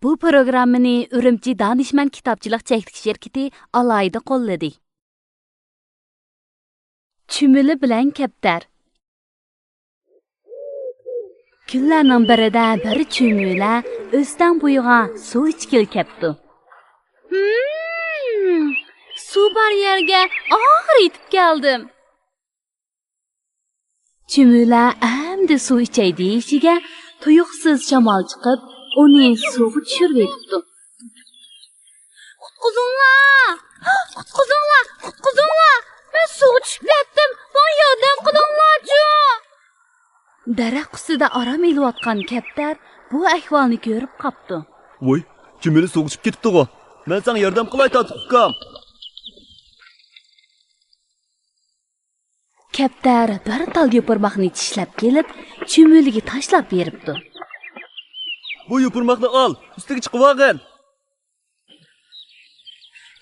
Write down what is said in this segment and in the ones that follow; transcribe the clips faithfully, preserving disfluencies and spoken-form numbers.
بۇ پروگراممىنى ئۈرۈمچى دانىشمەن كىتابچىلىق چەكلىك شىركىتى ئالاھىدە قوللىدى. چۈمۈلە بىلەن كەپتەر. كۈنلەرنىڭ بىرىدە بىر چۈمۈلە ئۆستەڭ بويىغا سۇ ئىچكىلى كەپتۇ. ھىم، سۇ بار يەرگە ئاخىرى يېتىپ كەلدىم. چۈمۈلە ئەمدى سۇ ئىچەي دېيىشىگە، تۇيۇقسىز شامال چىقىپ، ئۇنى سۇغا چۈشۈرۈۋېتىپتۇ. قۇتقۇزۇڭلار! قۇتقۇزۇڭلار! قۇتقۇزۇڭلار! مەن سۇغا چۈشۈپ كەتتىم! ماڭا ياردەم قىلىڭلارچۇ! دەرەخ ئۈستىدە ئارام ئېلىۋاتقان كەپتەر بۇ ئەھۋالنى كۆرۈپ قاپتۇ. ۋوي، چۈمۈلە سۇغا چۈشۈپ كېتىپتىغۇ! مەن ساڭا ياردەم قىلاي، تاتلىق ئۇكام! كەپتەر بىر تال يوپۇرماقنى چىشلەپ كېلىپ، چۈمۈلىگە تاشلاپ بېرىپتۇ. بۇ يوپۇرماقنى ئال، ئۈستىگە چىقىۋالغىن.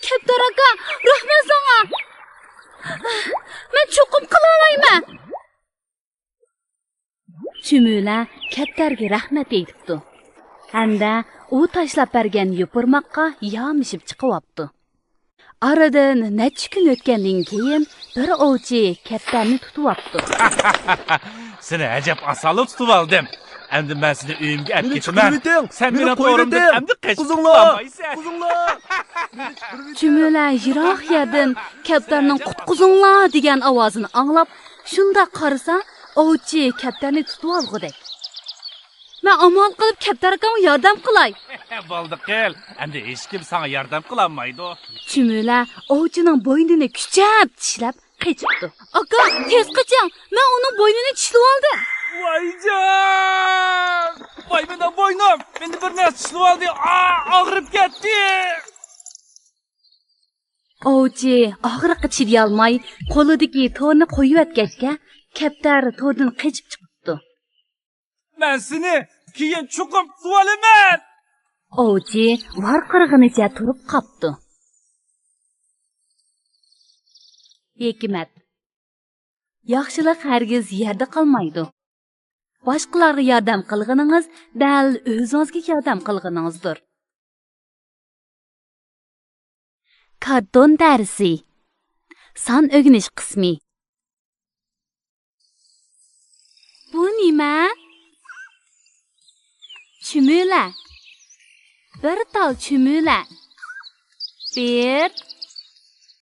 كەپتەر ئاكا، رەھمەت ساڭا. مەن چوقۇم قىلالايمەن. چۈمۈلە كەپتەرگە رەھمەت ئېيتىپتۇ. ھەمدە ئۇ تاشلاپ بەرگەن يوپۇرماققا يامىشىپ چىقىۋاپتۇ. ئارىدىن نەچچە كۈن ئۆتكەندىن كېيىن، بىر ئوۋچى كەپتەرنى تۇتۇۋاپتۇ. سېنى ئەجەب ئاسانلا تۇتۇۋالدىم. ئەمدى مەن سېنى ئۆيۈمگە ئەپ كېتىمەن. سەن مېنىڭ تورۇمدىن ئەمدى قېچىپ قۇتۇلالمايسەن. چۈمۈلە يىراق يەردىن كەپتەرنىڭ «قۇتقۇزۇڭلار» دېگەن ئاۋازىنى ئاڭلاپ، شۇنداق قارىسا، ئوۋچى كەپتەرنى تۇتۇۋالغۇدەك. مەن ئامال قىلىپ كەپتەر ئاكاڭغا ياردەم قىلاي. بولدى قىل، ئەمدى ھېچكىم ساڭا ياردەم قىلالمايدۇ. چۈمۈلە ئوۋچىنىڭ بوينىنى كۈچەپ چىشلەپ قېچىپتۇ. ئاكا، تېز قېچىڭ، مەن ئۇنىڭ بوينىنى چىشلىۋالدىم. ۋايجان! ۋاي مېنىڭ بوينۇم! مېنى بىر نەرسە چىشلىۋالدى. ئا، ئاغرىپ كەتتى. ئوۋچى ئاغرىققا چىدىيالماي، قولىدىكى تورنى قويۇۋەتكەچكە، كەپتەر توردىن قېچىپ چىقىپتۇ. مەن سېنى كېيىن چوقۇم تۇتۇۋالىمەن! ئوۋچى ۋارقىرىغىنىچە تۇرۇپ قاپتۇ. ھېكمەت. ياخشىلىق ھەرگىز يەردە قالمايدۇ. باشقىلارغا ياردەم قىلغىنىڭىز دەل ئۆزىڭىزگە ياردەم قىلغىنىڭىزدۇر. كارتون دەرسى. سان ئۆگىنىش قىسمى. بۇ نېمە؟ چۈمۈلە. بىر تال چۈمۈلە. بىر،